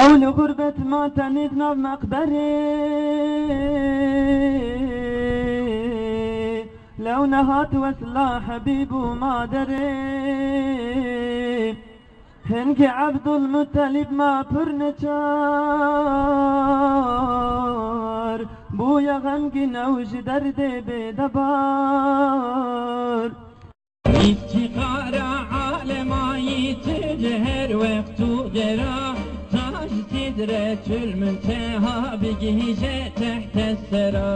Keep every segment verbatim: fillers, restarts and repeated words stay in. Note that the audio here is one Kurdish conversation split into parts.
Ew li xurbet ma tenê di nav meqberê, lew nehat wesla hebîb û maderê. Hingê Ebdulmutelîb ma pir neçar, bûye xemgîn ew ji derdê bêdebar. Îçî qara alema îçî ji her wext û dera, tac sidre çil min teha bigihîje tehte sera.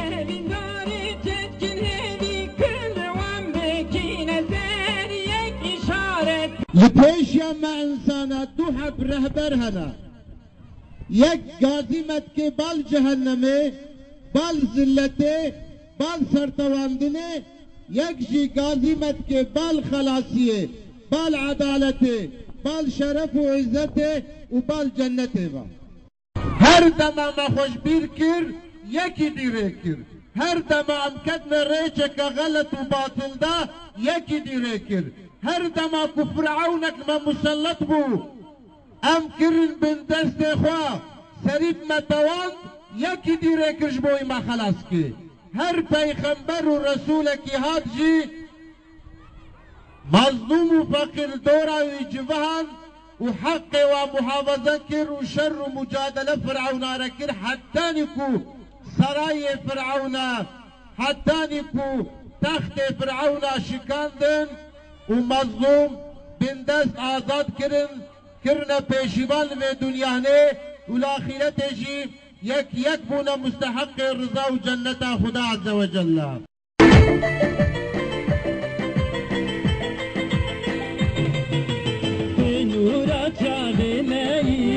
Evîndarê çetkin hêvî kir wan bikîne ser yek îşaret. Li pêşiya me insana du heb rehber hene. Yek gazî me dike bal cehennemê, bal zilletê, bal sertewandinê, yek jî gazî me dike bal xelasiyê, bal edaletê, bal şeref û îzzetê û bal cennetê ve. Her dema me xwe ji bîr kir, yekî dî rê kir. Her dema em ketine rêçeke xelet û batil de, yekî dî rê kir. Her dema ku Firawnek li me musellet bû, em kirin bin destê xwe, serî bi me tewand, yekî dî rê kir ji bo wî me xelas kir. Her peyxember û resûlekî hat jî, mezlûm û feqîr li dora wî civihan û heqê wan muhafaza kir û şer û mucadele Firawna re kir, hetanî ku serayê Firawna, hetanî ku textê Firawna şikandin û mezlûm bindest azad kirin, kirine pêşîvan li vê dunyanê û li axîretê jî yek yek bûne musteheqê riza û cenneta Xuda Azze ve Celle. Bi nûra çavê me yî,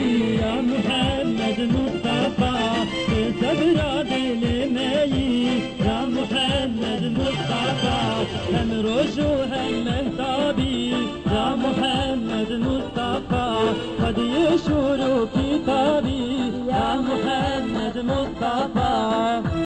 ya Muhammed Mustafa, bi sebra dilê me yî, ya Muhammed Mustafa, hem roj û hem mehtabî, ya Muhammed Mustafa, qediyê şû